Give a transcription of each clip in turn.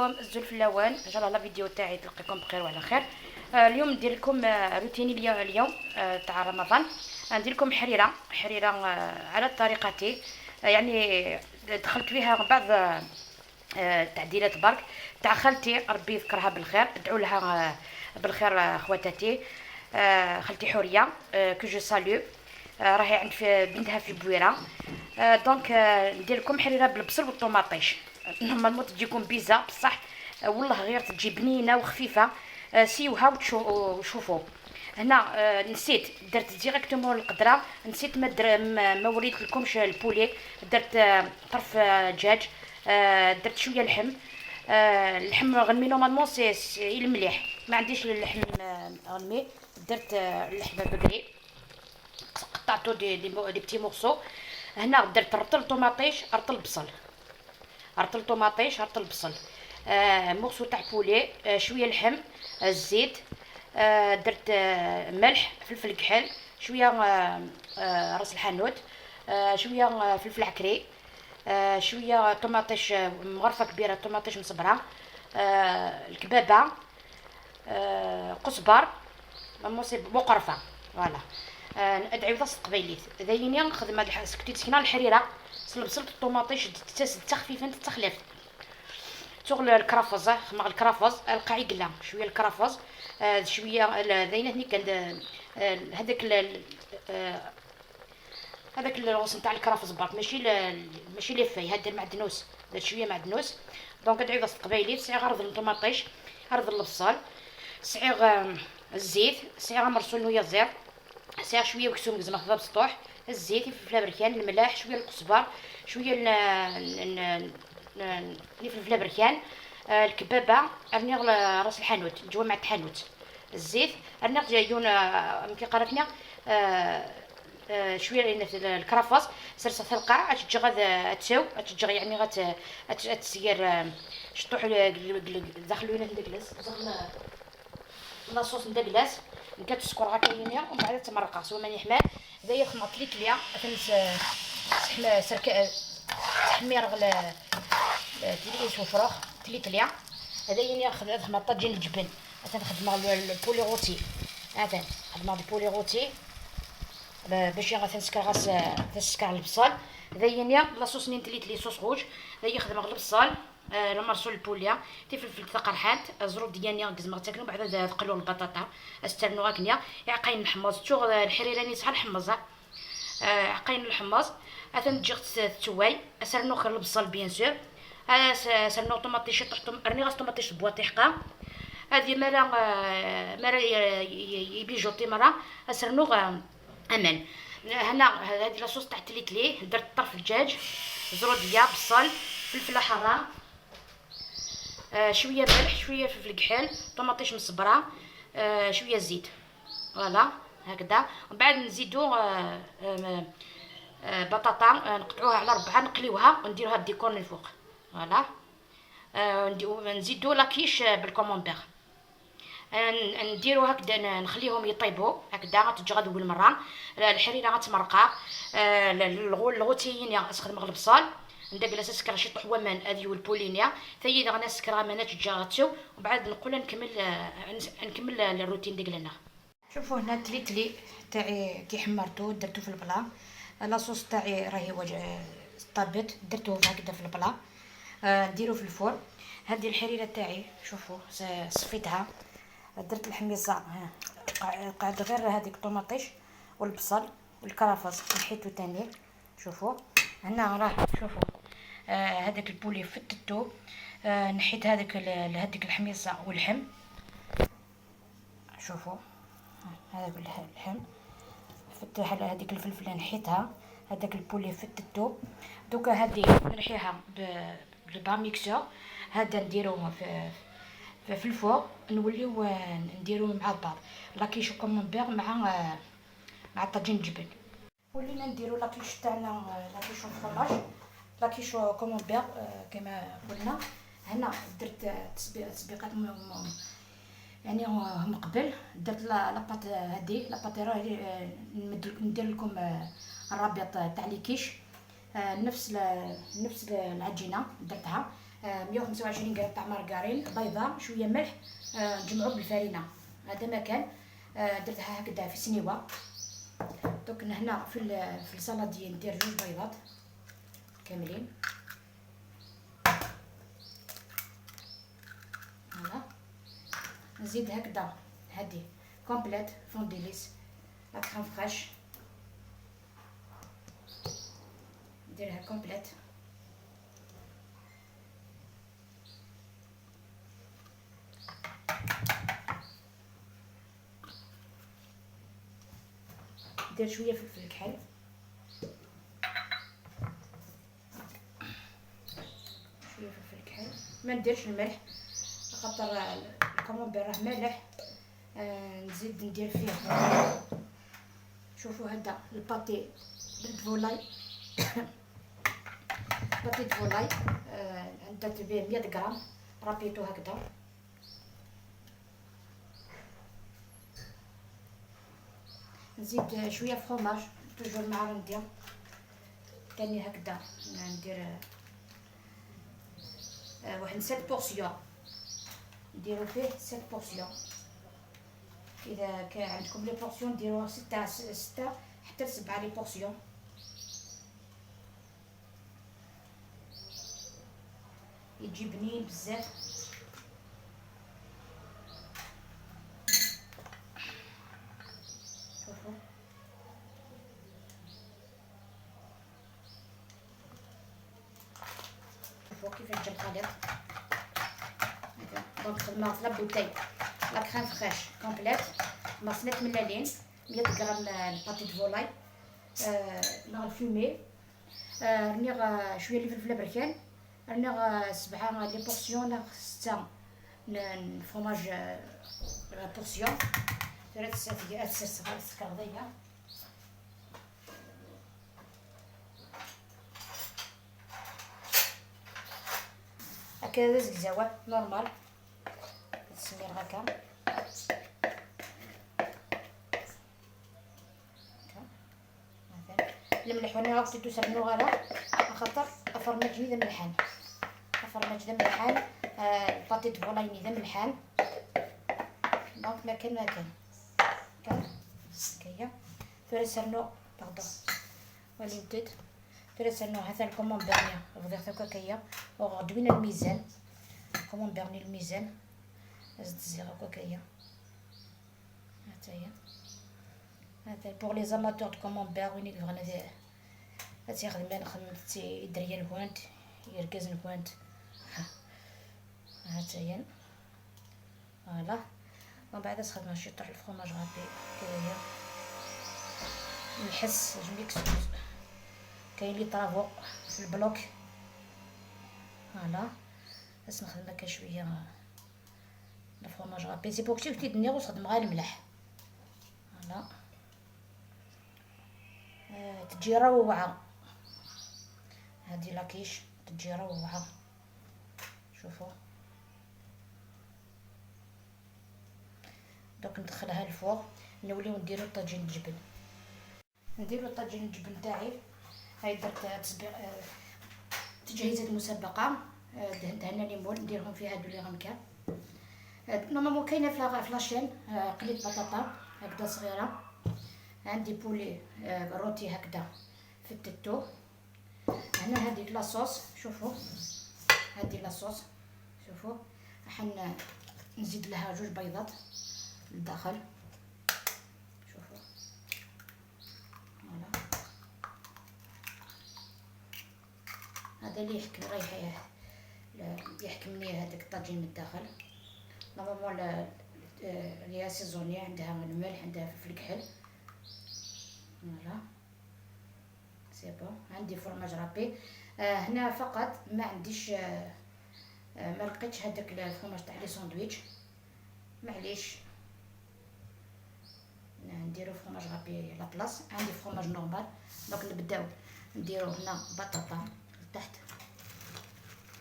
عليكم الزول فلاون، ان شاء الله la vidéo تاعي تلقيكم بخير وعلى خير. اليوم ندير لكم روتيني اليوم تاع رمضان. ندير لكم حريره حريره على طريقتي، يعني دخلت فيها بعض تعديلات برك تاع خالتي، ربي يذكرها بالخير، ادعوا لها بالخير خواتاتي. خالتي حورية que je salue، راهي عند في بنتها في بويره. donc ندير لكم حريره بالبصل والطوماطيش. normalement تجيكم bizarre، بصح والله غير تجي بنينه وخفيفه. سيوها وشوفوا. هنا نسيت درت directement القدره، نسيت ما وريت لكمش ال poulet. درت طرف دجاج، درت شوية لحم، اللحم غنمي. normalement c'est المليح، ما عنديش اللحم غنمي، درت اللحم بقري، قطعته des petits morceaux. هنا درت رطل طوماطيش، رطل بصل، رطل طوماطيش، رطل بصل، morceau تاع poulet، شوية لحم، الزيت، درت ملح، فلفل كحل، شوية راس الحانوت، شوية فلفل عكري، شوية طوماطيش، مغرفه كبيرة طوماطيش مصبره، الكبابه، قزبر وقرفه. voilà، ادعيو ضس قبيليت ذايني نخدم هاد سكتيت سكينة الحريره البصل الطوماطيش تخفيفا تخلف تغل الكرافز، خمغ الكرافز القاع شوية الكرافز، شوية ذاينه كان هذاك هذاك الغصن تاع الكرافز برك، ماشي les feuilles. هذا المعدنوس، درت شوية معدنوس. donc ادعيو ضس قبيليت. سعي غرض الطوماطيش، غرض البصل، سعي الزيت، سعي مرسول ويا ساعة شوية وكسوم زعما خضر بسطوح، الزيت، الفلفله بركان، الملاح، شوية القزبر، شوية الفلفله بركان، الكبابه، رني راس الحانوت جوا مع الحانوت، الزيت، رني يون كي قراتنا شوية الكرافس. سرسة القاع تجي غاد تساو تجي، يعني غات تسير شطوح داخل وين ندقلس داخل la sauce ندقلاس نكات السكر غا كاينه، ومن بعد تمرقها سوا ماني حمار داير خمط لي تليا تنس سرك تحمير غلا تلي سفرخ تلي تليا. هذا يعني خدمة طاجين الجبن، مثلا خدمة ال poulet rôti، مثلا خدمة ال poulet rôti باش غا تنسكر غاس تسكر البصل. هذا يعني la sauce نين تلي تلي sauce rouge. هذا يخدم غير البصل، le morceau ال poulet، تفلفل تقرحات زرود ديالني كزما تاكلو. بعدا تقلو البطاطا استرنو هكنيا عقاين الحمص تشوغ الحريره ني صح الحمص، عقاين الحمص اثن تجي تسواي اسرنو خير البصل bien sûr، سرنو طوماطيش رني غاس طوماطيش بواطي حقا هذه مالا مالا يبيجوطي مرة اسرنو امان. هنا هذه la sauce تاع تليتلي، درت طرف الدجاج، زروديه، بصل، فلفله حارة، شوية ملح، شوية فلفل كحل، طوماطيش مصبره، شوية زيت. voilà هكذا. ومن بعد نزيدو بطاطا، نقطعوها على ربعه، نقليوها ونديروها ديكور من الفوق. voilà، نزيدو la quiche بال camembert، نديرو هكذا، نخليهم يطيبوا هكذا. غتجي غاد اول مرة الحريره غتمرقه ال rôti نخدم غير البصل ندير سكر شي طحوه من هذه والبولينيا ثاني غنا سكر ما تجي غتسو. ومن بعد نقول نكمل الروتين ديالنا. شوفوا هنا التليتلي تاعي كي حمرتو درتو في ال plat. la sauce تاعي راهي طابت، درتو هكذا في ال plat، نديرو في ال four. هذه الحريره تاعي شوفوا صفيتها، درت الحميصه، قعد غير هذيك الطوماطيش والبصل والكرافس نحيتو تاني. شوفوا هنا راه شوفوا هذاك ال poulet فتتو، نحيت هذيك الحميصه واللحم. شوفوا هذاك اللحم فتح، هذيك الفلفله نحيتها، هذاك ال poulet فتتو. دوكا هذه نرحيها بال bras mixeur، هذا نديروه في ال four، نوليو نديرو مع بعض la quiche camembert مع طاجين الجبن. ولينا نديرو la quiche تاعنا، la quiche fromage، la quiche camembert كما قلنا. هنا درت تسبيقات، يعني من قبل درت la pâte هادي، la pâte راهي ندير لكم الرابط تاع les quiches، نفس العجينة درتها. 125 غرام تاع مارغرين، بيضة، شوية ملح، نجمعو بالفرينه. هذا مكان درتها هكذا في سنيوه. دوك هنا في ال saladier ندير 2 بيضات كاملين. voilà نزيد هكذا هادي complète Fond Délice la crème fraîche، نديرها complète. ندير شوية فلفل كحل، شوية فلفل كحل، ما نديرش الملح خاطر الكومومبير راه مالح. نزيد ندير فيه، شوفوا هذا ال pâté de volaille، pâté de volaille درت به 100 غرام، رابيتو هكذا. نزيد شوية fromage toujours مع رنديه ثاني هكذا. ندير واحد 7 portions، نديرو فيه 7 portions. اذا كان عندكم les portions ديروا 6 6 حتى 7 les portions. يجي بنين بزاف. شوفوا شوفوا كيفاش جا الخليط. donc خدمة la bouteille la crème fraîche complète، مصنات ملالين، 100 غرام ال pâté de volaille مع ال fumé، رني شوية الفلفل بركان، رني 7 les portions، 6 fromage portion، 3 سكر ضيا. هكذا زكزاوه normal تسمير هكا مثلا الملح. وانا عرفت تسرنو غالا خاطر افرماج ذا ملحان، افرماج ذا ملحان، ال pâté de volaille ذا ملحان. donc ما كان هكايا ترسرنو pardon وليدت ترسرنو هذا الكومومبير غدير هكايا وغدوينا الميزان كومومبير الميزان زد الزيغ هكايا. حتى هي هذا pour les amateurs de camembert وين يبغى هذا يخدم خدمت يدريا الكوانت يركز الكوانت هاتايا. voilà ومن بعد خدمة شي طرح ال fromage râpé كدايا نحس je m'excuse كاين les travaux في ال bloc. voilà بس نخدم هكا شوية ال fromage râpé c'est pour كي تدني وتخدم غير الملح. voilà تجي روعه هذه la quiche، تجي روعه. شوفوا دوك ندخلها ال four، نوليو نديرو طاجين الجبن. نديرو طاجين الجبن تاعي. هاي درت تجهيزات مسبقة، دهنت هنا les moules نديرهم فيها هادو les ramequins. normalement كاينه في la chaîne. قليت بطاطا هكذا صغيرة، عندي poulet rôti هكذا فتتو. هنا هذه la sauce، شوفوا هذه la sauce، شوفوا راح نزيد لها 2 بيضات للداخل. شوفوا voilà هذا اللي يحكم رايح يحكمني هذاك الطاجين من الداخل. normalement اللي assaisonnée عندها الملح، عندها فلفل كحل. voilà c'est bon. عندي fromage râpé. هنا فقط ما عنديش، ما لقيتش هذاك الفرماج تاع les sandwichs، معليش نديرو fromage râpé la place. عندي fromage normal. donc نبداو نديرو هنا بطاطا لتحت،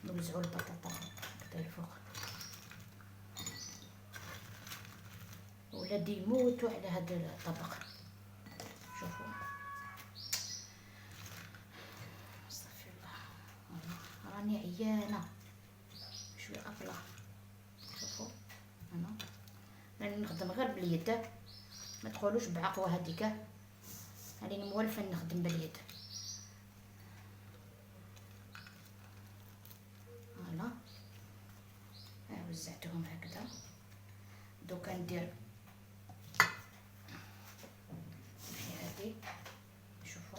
نوزعو البطاطا هكذا الفوق. ولادي يموتوا على هذا الطبق. شوفوا استغفر الله راني عيانه. نخدم غير باليد، ما تقولوش بعقوه هذيك، راني مولفه نخدم باليد. voilà وزعتهم هكذا. دوكا ندير هذه، شوفوا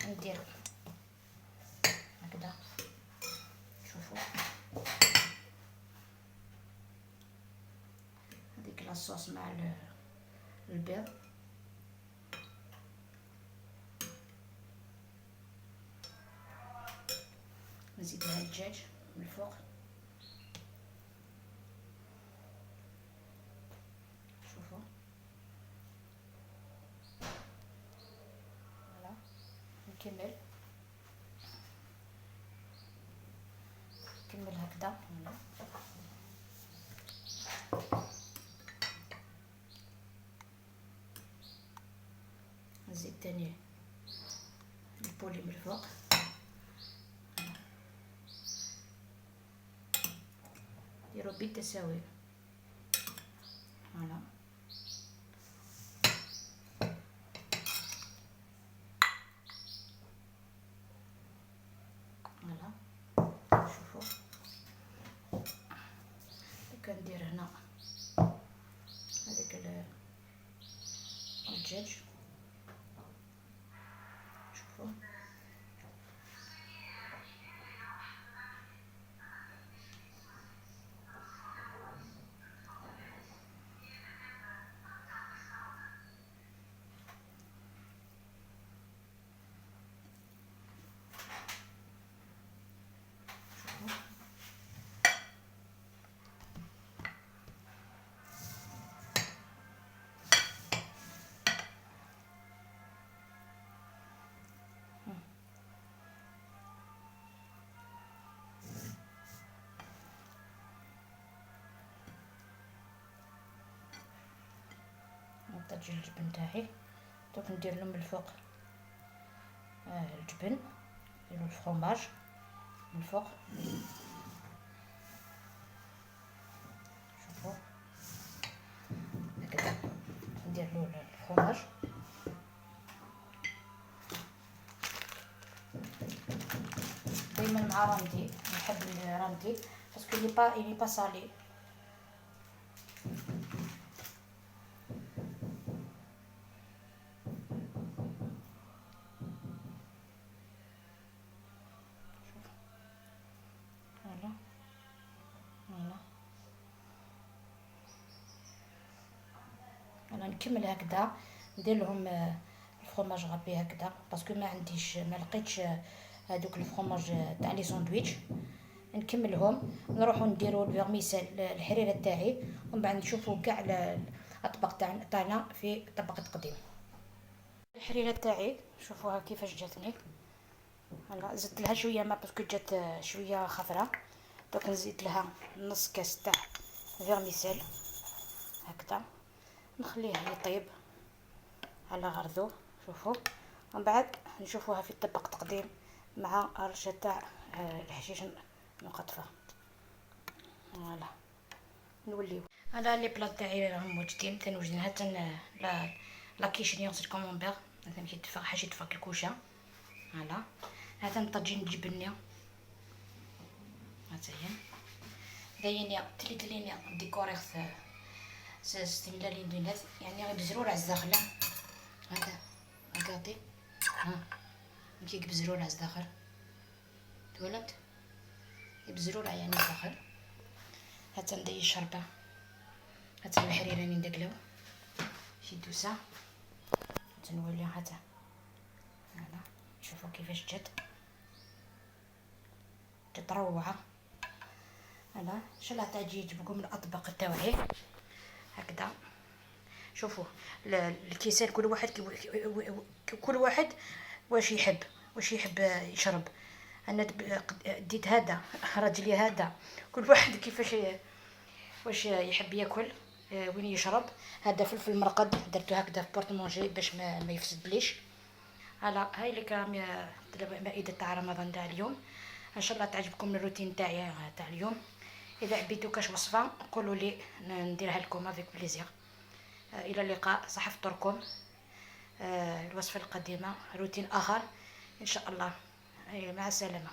ندير هكذا، شوفوا هذيك la sauce مع البيض. نزيد لها الدجاج من الفوق. شوفوا voilà نكمل نكمل هكذا. نزيد تاني ال poulet من الفوق. ديرو بالتساوي. voilà voilà شوفوا دوكا ندير هنا هذاك الدجاج. شوفوا نطجي الجبن تاعي. دوك ندير له من الفوق الجبن، ندير له الفرماج من الفوق. شوفوا هكذا ندير له الفرماج. دائما مع râpé، نحب ال râpé parce que il est pas salé. انا نكمل هكذا، ندير لهم ال fromage râpé هكذا parce que ما عنديش، ما لقيتش هذوك الفرماج تاع les sandwichs. نكملهم نروحو نديرو ال vermicelle الحريره تاعي، ومن بعد نشوفو كاع الاطباق تاعنا في طبق التقديم. الحريره تاعي شوفوها كيفاش جاتني. voilà زدت لها شوية ما parce que جات شوية خضراء. دوك نزيد لها نص كاس تاع vermicelle هكذا، نخليه يطيب على غرضو. شوفوا ومن بعد نشوفوها في طبق تقديم مع رشه تاع الحشيش مقطفه. voilà نوليو هذا les plats تاعي راهم موجودين، تنوجدين حتى la quiche ال camembert مثلا كي تفرح حاجة تفك الكوشة. voilà هذا الطاجين الجبنيه، هذا هي داينيا تليتلينيا ديكوريغ ستملالين دونات، يعني غير بزرور على الداخل. هذا هكاطي ها كيك بزرور على الداخل، تولد بزرور يعني الداخل. هات ندي الشربه، هات الحريره راني ندقلو شي دوسة تنولي هات. voilà شوفوا كيفاش جات، جات روعه. voilà ان شاء الله تعجبكم الاطباق تاوعي هكذا. شوفوا الكيسان كل واحد كل واحد واش يحب، واش يحب يشرب. انا ديت هذا، راجلي هذا، كل واحد كيفاش واش يحب ياكل. وين يشرب. هذا فلفل مرقد درتو هكذا في porte-manger باش ما يفسدليش. voilà، هاي لك مائدة تاع رمضان تاع اليوم. ان شاء الله تعجبكم الروتين تاعي تاع اليوم. اذا حبيتو كاش وصفه قولوا لي نديرها لكم avec plaisir. الى اللقاء، صحة فطوركم. الوصفة القادمة روتين اخر ان شاء الله. مع السلامه.